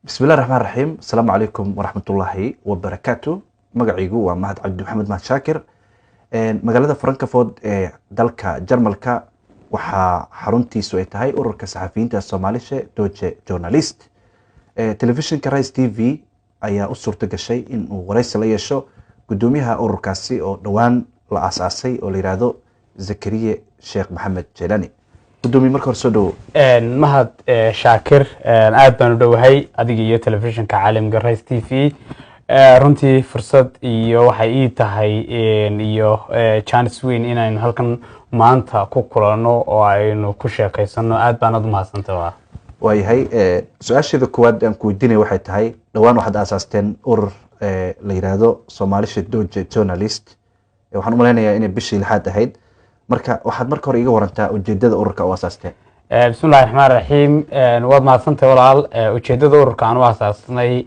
Bismillahi raxmaan raxiim. Asalaamu calaykum waraxmatullaahi wabarakaatu. Magaciigu waa Mahad Cabdi Maxamed, Mahad Shaakir. Magaalada Frankfurt ee dalka Jarmalka waxaa xaruntiisu ay tahay ururka saxafiyiinta Somaalische Deutsche Journalist. Telefishinka Rice TV ayaa u suurto gashay in uu waraysi la yeesho gudoomiyaha ururkaasi oo dhowaan la aasaasay oo la yiraahdo Zakariye Sheekh Maxamed Jeelani. Gudoomiye, marka hore soo dhawo. Mahad Shaakir, aad baan u dhowahay adiga iyo telefishinka caalamka Rice TV. Runtii fursad iyo waxay ii tahay iyo chance weyn inaynu halkan maanta ku kulanno oo aynu ku sheekaysano. Aad baanad umahadsantay. Waayahay, su-aasheeda koowaad aan ku weydiinaya waxay tahay: dhowaan waxaad aasaasteen urur la yiraahdo Somaalische Deutsche Journalist. Waxaan u malaynayaa inay bishii lixaad ahayd. Marka waxaad marka hore iga warantaa ujeedada ururka u aasaasteen. Bismillahi raxmaan raxiim. Waad mahadsantahay, walaal. Ujeedada ururka aan u aasaasnay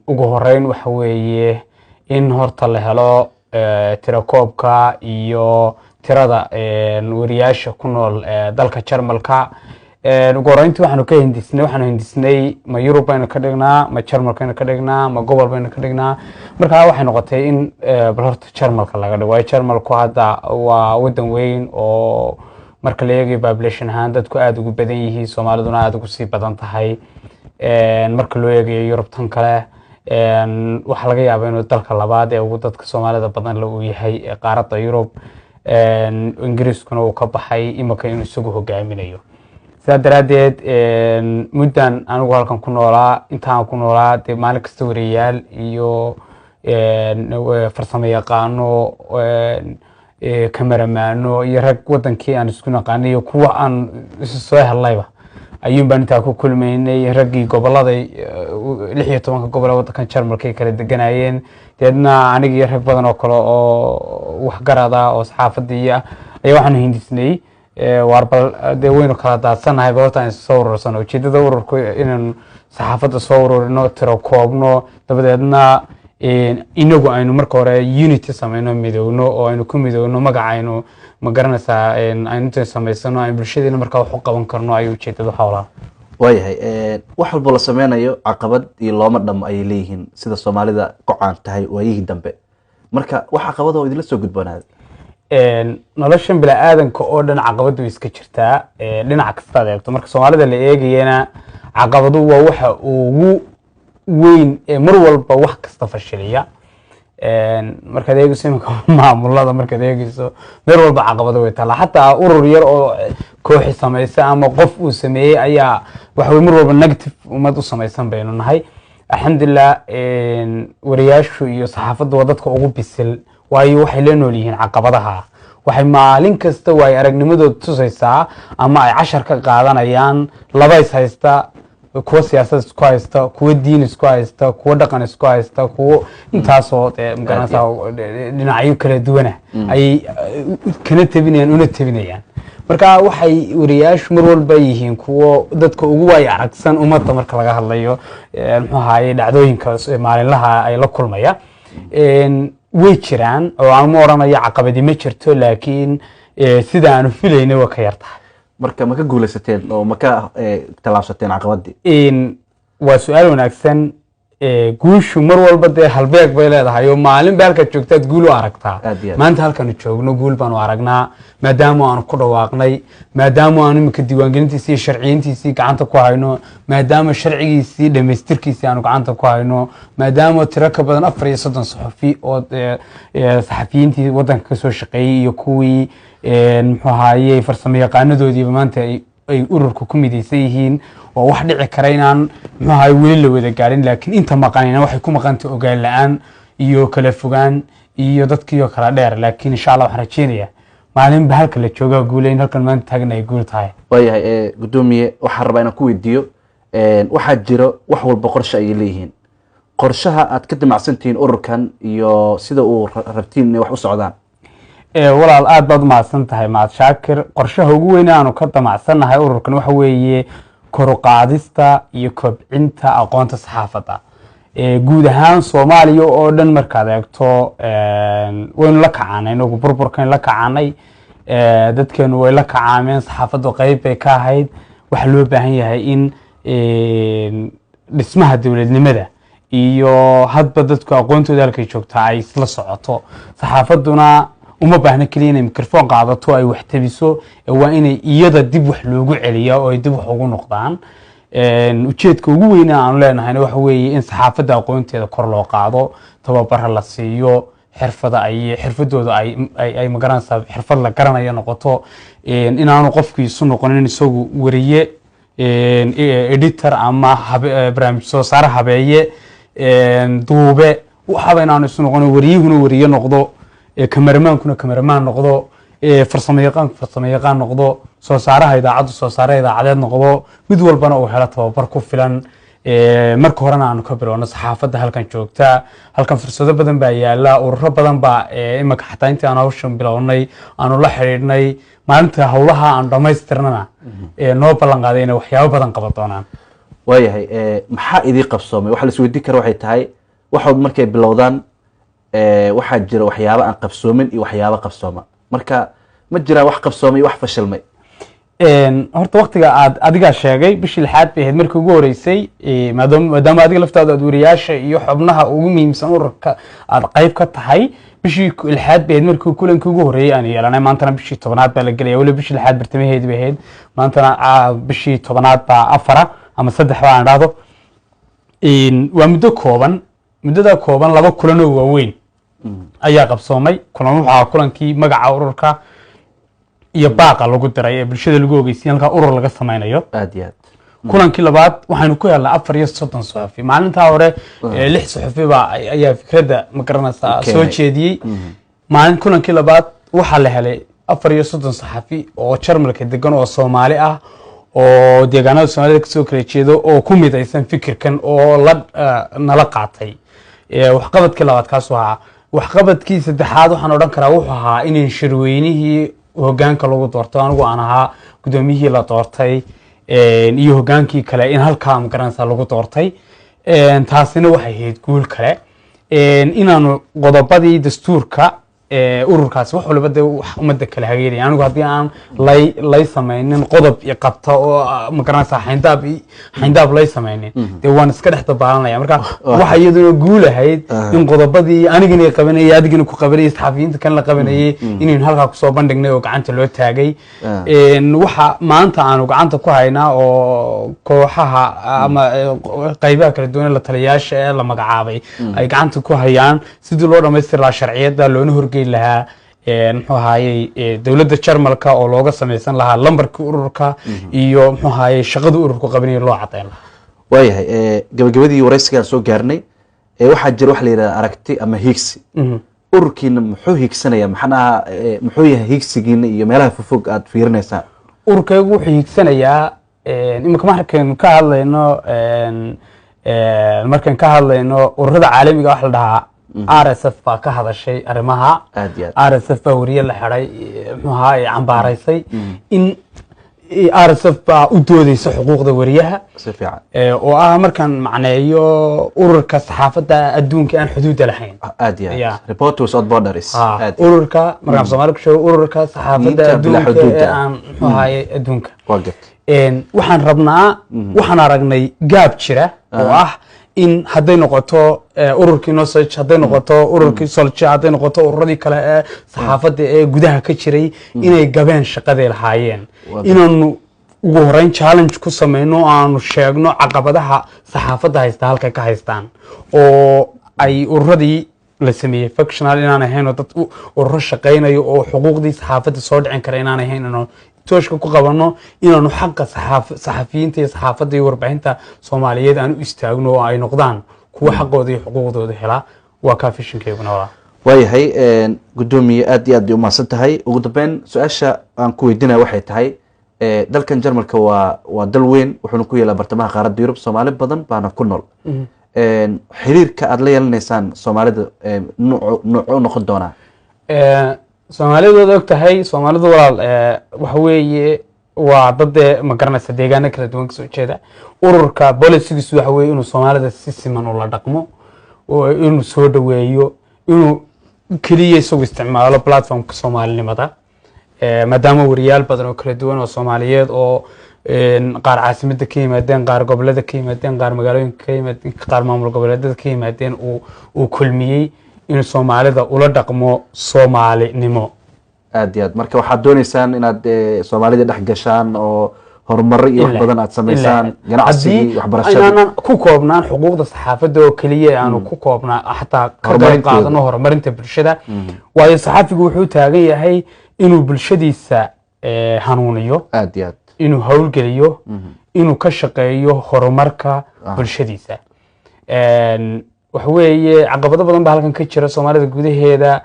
ugu horeyn waxa weeye in horta la helo tirakoobka iyo tirada wariyaasha ku nool dalka Jarmalka. Ugu horeyntii waxaanu ka hindisnay, waxaanu hindisnay, ma Yurub baynu ka dhignaa, ma Jarmalkaynu ka dhignaa, ma gobol baynu ka dhignaa? Markaa waxay noqotay in bal horta Jarmalka laga dhigo, waayo Jarmalku hadda waa wadan weyn oo marka la eegayo population ahaan dadku aada ugu badan yihiin, Soomaaliduna aada ugu sii badan tahay. Marka loo eegayo Yurub tan kale, waxaa laga yaabaa inuu dalka labaad ee ugu dadka Soomaalida badan uu yahay qaaradda Yurub. Ingiriiskuna uu ka baxay imika inuu isagu hogaaminayo. Sidaa daraaddeed, muddan anigu halkan ku noolaa, intaan ku noolaa dee maalin kasta wariyayaal iyo farsamo yaqaano, kameramaano iyo rag wadankii aan isku naqaanay iyo kuwa aan isu soo hellayba ayuun baan intaa ku kulmaynay. Raggii gobolada, 16-ka gobol ee wadankan Jarmalka ay kala deganayeen. Deedna aniga iyo rag badan oo kale oo waxgarada oo saxaafadii ah ayaa waxaanu hindisnay, waar bal dee waynu kala daadsanahay, bal horta aan soo urursano. Ujeedada ururku inaynu saxaafadda soo ururino, tiro koobno, dabadeedna inagu aynu marka hore unity sameyno, midowno oo aynu ku midowno magaca aynu, ma garanaysaa, aynu inta samaysano aynu bulshadeena markaa wax u qaban karno ayuu ujeedada howlaha. Waayahay, wax walbo la sameynayo caqabad iyo looma dhamo ayay leeyihiin, sida Soomaalida go-aan tahay waayihii dambe. Marka wax caqabada oo idinla soo gudboonaaday? Noloshan bini-aadanka oo dhan caqabadu way iska jirtaa, dhinac kastaad eegto. Marka Soomaalida la eegayana, caqabadu waa waxa ugu weyn ee mar walba wax kasta fashiliya. Markaad eegeyso iminka maamulada, markaad eegeyso meel walba caqabado way taallaa. Xataa urur yar oo kooxi samaysa ama qof uu sameeyey ayaa waxa wey mar walba negative. Ummad u samaysan baynu nahay, alxamdulilah. Wariyaashu iyo saxaafaddu waa dadka ugu bisil, waayo waxay la nool yihiin caqabadaha. Waxay maalin kasta waay aragnimadooda tusaysaa ama ay cashar ka qaadanayaan laba is haysta, kuwa siyaasad isku haysta, kuwa diin isku haysta, kuwa dhaqan isku haysta, kuwo intaasoo dee magaranaysaa dhinacyo kala duwana ayay kana tebinayaan una tebinayaan. Marka waxay wariyaashu mar walba yihiin kuwo dadka ugu waay aragsan ummadda marka laga hadlayo muxuu ahaye dhacdooyinka maalinlaha ay la kulmaya. Way jiraan oo aan ma oranayo caqabadi ma jirto, laakiin sida aanu filaynay waa ka yar tahay. Marka ma ka guuleysateen oo ma ka tallaabsateen caqabadii? Waa su-aal wanaagsan. Guushu mar walba dee halbeeg bay leedahay oo maalin ba halkaad joogtaad guul u aragtaa. Aad iyo aad. Maanta halkaanu joogno guul baanu aragnaa, maadaama aanu ku dhawaaqnay, maadaama aanu imika diiwaangelintiisii iyo sharciyintiisii gacanta ku hayno, maadaama sharcigiisii dhamaystirkiisii aanu gacanta ku hayno, maadaama tiro ka badan 34 saxufi oo saxafiyiintii wadanka kasoo shaqeeyey iyo kuwii muxuu ahaaye farsamo yaqaanadoodiiba maanta ay ururka ku midaysan yihiin. Waa wax dhici kara inaan muxuu ahaye weli la wada gaarin, laakiin inta maqanayna waxay ku maqantay ogaan la-aan iyo kala fogaan iyo dadkiioo kala dheer. Laakiin insha Allah waxaan rajeynayaa maalinba halka la joogaa guule, in halkan maanta taagna ay guul tahay. Waayahay, gudoomiye, waxaan rabaa inaan ku weydiiyo, waxaa jiro wax walba qorshe ayay leeyihiin. Qorshaha aad ka damacsantihiin ururkan iyo sida uu rabtiin inay wax u socdaan? Walaal, aad baad umahadsan tahay, Mahad Shaakir. Qorshaha ugu weyn aanu ka damacsannahay ururkan waxa weeye kor u qaadista iyo kobcinta aqoonta saxaafadda. Guud ahaan Soomaaliya oo dhan markaad eegto, waynu la kacaanay inagu burburkaynu la kacaanay. Dadkeenu way la kacaameen, saxaafaddu qeyb bay ka ahayd. Waxaa loo baahan yahay in Dhismaha dowladnimada iyo hadba dadku aqoontooda halkay joogtaa ay isla socoto. Saxaafaduna uma baahna keliya inay microphone qaadato, ay wax tabiso, ee waa inay iyada dib wax loogu celiyaa oo ay dib wax ugu noqdaan. Ujeedka ugu weyna aanu leenahayna waxa weeye in saxaafadda aqoonteeda kor loo qaado, tababara la siiyo, xirfada ay xirfadooda ay magaranaysaa, xirfad la garanayo noqoto, inaanu qofku isu noqonin isagu wariye, editor ama barnaamij soo saare, habeeye, duube, waxaba inaanu isu noqonin. Wariyuhuna wariye noqdo, kameramaankuna kameramaan noqdo, farsamo yaqaanku farsamo yaqaan noqdo, soo saaraha idaacaddu soo saaraha idaacadeed noqdo, mid walbana uu helo tababar ku filan. Marka horena aanu ka bilowno saxaafadda halkan joogta. Halkan fursado badan baa yaala, ururo badan baa imika xataa intii aan hawshan bilownay aanu la xidhiidhnay, maalinta howlaha aanu dhammaystirnana noo ballan qaaday inay waxyaabo badan qaban doonaan. Waayahay, maxaa idii qabsoomay? Waxa la isweydiin kara waxay tahay, waxood markay bilowdaan waxaa jira waxyaabo aan qabsoomin iyo waxyaabo qabsooma. Marka ma jiraan wax qabsoomay iyo wax fashilmay? Horta waqtiga aad adigaa sheegay, bishii lixaad bay ahayd markii ugu horeysay, maadaama adiga laftaada aad wariyaasha iyo xubnaha ugu muhiimsan ururka aad qayb ka tahay, bishii lixaad bay ahayd markii kulankii ugu horreeyey aan yeelanay. Maantana bishii 10aad baa la gelaya. Weliba bishii lixaad bartamaheedi bay ahayd, maantana bishii 10aad baa afara ama saddex baa aan dhahdo. Waa muddo kooban. Muddada kooban laba kulan oo waaweyn ayaa qabsoomay. Kulan wuxuu ahaa kulankii magaca ururka iyo baaqa lagu diray ee bulshada lagu ogeysiin halkaa urur laga sameynayo. Aad iyo aad. Kulankii labaad waxaynu ku helnay 34 suxufi. Maalintaa hore lix suxufi baa ayaa fikradda, ma garanaysaa, soo keenay. jeediyey. Maalin kulankii labaad waxaa la helay 34 saxafi oo Jarmalka degan oo Soomaali ah oo deegaanada Soomaalida kasoo kala jeedo oo ku midaysan fikirkan oo la nala qaatay. Waxqabadkii labaad kaasuu ahaa. Waxqabadkii saddexaad waxaan odhan karaa wuxuu ahaa in shirweynihii hogaanka lagu doorto, anigu aan ahaa guddoomiyihii la doortay iyo hogaankii kale in halkaa, magaranaysaa, lagu doortay. Taasina waxay ahayd guul kale. Inaanu qodobadii dastuurka ururkaasi, wax waliba dee wax ummadda kala hageynaya, anigu haddii aan lay samaynin qodob i qabta oo magaranaysaa xayndaab lay samaynin, dee waan iska dhex dabaalanaya. Marka waxa iyaduna guul ahayd in qodobadii anigana qabanayay, adigana ku qabanayay, saxafiyiinta kan la qabanayay, inaynu halkaa kusoo bandhignay oo gacanta loo taagay. Waxa maanta aanu gacanta ku haynaa oo kooxaha ama qaybaha kala duwan ee la taliyayaasha ee la magacaabay ay gacanta ku hayaan sidii loo dhamaystiri lahaa sharciyadda, loona horgeyn lahaa muxuu ahaayey dowladda Jarmalka oo looga samaysan lahaa lambarkii ururka iyo muxuu ahaayey shaqada ururku qabanaya loo cadeyn lahaa. Waayahay, gabagabadii waraysigaan soo gaarnay. Waxaa jira waxa la yidhahda aragti ama hiigsi. Ururkiina muxuu hiigsanaya? Maxanaha muxuu yahay hiigsigiina iyo meelaha fofog aad fiirinaysaan? Ururkaygu wuxuu hiigsanayaa, iminka markaynu ka hadlayno markaan ka hadlayno ururada caalamiga, waxa la dhahaa RSF baa ka hadashay arrimaha. Aad iyo aad. RSF baa wariye la xidhay, muxuu ahaa, cambaaraysay, in RSF baa u doodeysa xuquuqda wariyaha. Si fiican. Oo ah, markaan macneeyo, ururka saxaafadda adduunka aan xuduudda lahayn. Aad iyo Yeah. aad, Reporters Without Borders. Aad iyo aad. Ururka, markaan Soomaali ku sheego, ururka saxaafadda Inta bila adduunka ee xuduudda. aan, muxuu ahaye, adduunka. Waa gart. Waxaan rabnaa, waxaan aragnay gaab jira oo ah in hadday noqoto ururkii Nosaj, hadday noqoto ururkii Solja, hadday noqoto ururadii kale ee saxaafadda ee gudaha ka jiray, inay gabeen shaqaday lahaayeen. Inaanu ugu horeyn challenge ku sameyno oo aanu sheegno caqabadaha saxaafadda haysta, halkay ka haystaan, oo ay ururadii la sameeyey functional inaan ahayn, oo dad ururo shaqaynayo oo xuquuqdii saxaafadda soo dhicin kara inaan ahayn, inaanu tooshka ku qabanno, inaanu xaqa saxafiyiinta iyo saxaafadda iyo warbaahinta Soomaaliyeed aan u istaagno oo ay noqdaan kuwa xaqooda iyo xuquuqdooda helaa. Waa kaa vision-keyguna, walaa. Waayahay, gudoomiye, aad iyo aad bay umahadsan tahay. Ugu dambeyn, su-aasha aan ku weydiinaya waxay tahay, dalkan Jarmalka waa dal weyn, wuxuuna ku yaalaa bartamaha qaaradda Yurub, Soomaali badan baana ku nool. Xiriirka aad la yeelanaysaan Soomaalida nuucu noqon doonaa? Soomaalidu waad og tahay, Soomaalidu walaal, waxa weeye waa dad dee, ma garanaysa, deegaano kala duwan kasoo jeeda. Ururka policy-giisu waxa weeye inuu Soomaalida si siman ula dhaqmo oo inuu soo dhaweeyo, inuu keliya isagu isticmaalo platform-ka Soomaalinimada, maadaama wariyaal badan oo kala duwan oo Soomaaliyeed oo Qaar caasimadda ka yimaadeen, qaar gobolada ka yimaadeen, qaar magaalooyinka ka yimaadeen, qaar maamul goboleedyada ka yimaadeen, uu kulmiyey inuu Soomaalida ula dhaqmo Soomaalinimo. Aad iyo aad. Marka waxaad dooneysaan inaad Soomaalida dhex gashaan oo horumaro iyo wax badan aad samaysaan, ganacsigii, haddii waxbarashadii. Inaanan ku koobnaan xuquuqda saxaafadda oo keliya, aanu ku koobnaa xataa ka qayb Horumarintooda. qaadano horumarinta bulshada, waayo saxaafigu wuxuu taagan yahay inuu bulshadiisa hanuuniyo, Aad iyo aad. inuu howlgeliyo, inuu ka shaqeeyo horumarka bulshadiisa. Waxa weeye caqabado badan baa halkan ka jira Soomaalida gudaheeda.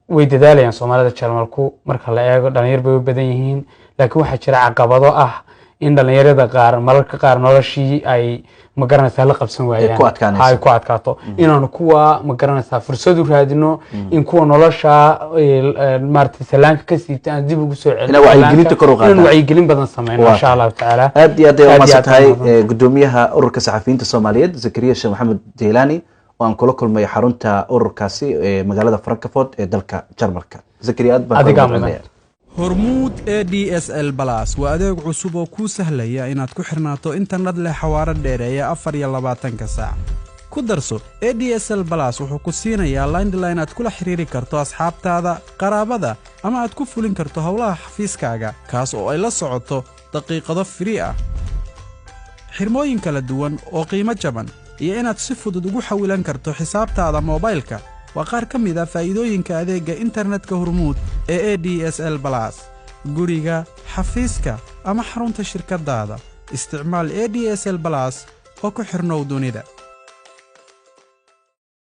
Way dadaalayaan Soomaalida Jarmalku marka la eego, dhalinyar bay u badan yihiin, laakiin waxaa jira caqabado ah in dhalinyarada qaar mararka qaar noloshii ay, ma garanaysaa, la qabsan waayaan. Ku adkaanayso. Ay ku adkaato. Inaanu kuwa, ma garanaysaa, fursad u raadino in kuwa nolosha maaragtay salaanka ka siibta aan dib ugu soo celino. Inaad wacyigelinta kor u qaadaan. Inaan wacyigelin badan sameyno, insha Allahu tacaala. Aad iyo aad ay Aad iyo umahadsan aad tahay umahadsan. Gudoomiyaha Ururka Saxafiyiinta Soomaaliyeed Zakariya Sheekh Maxamed Jeylaani oo aan kula kulmay xarunta ururkaasi ee magaalada Frankfurt ee dalka Jarmalka. Zakariya, aad baan Adigaa kaaga mudan. mahadcelinayaa. Hormuud ADSL Plus waa adeeg cusub oo kuu sahlaya inaad ku xirnaato internet leh xawaaro dheereeya 24-ka saac. Ku darso, ADSL Plus wuxuu ku siinayaa landline aad kula xiriiri karto asxaabtaada, qaraabada ama aad ku fulin karto howlaha xafiiskaaga, kaas oo ay la socoto daqiiqado free ah, xirmooyin kala duwan oo qiimo jaban iyo inaad si fudud ugu xawilan karto xisaabtaada moobaylka. Waa qaar ka mid ah faa'iidooyinka adeegga internetka Hormuud ee ADSL Plus. Guriga, xafiiska ama xarunta shirkaddaada, isticmaal ADSL Plus oo ku xirnow dunida.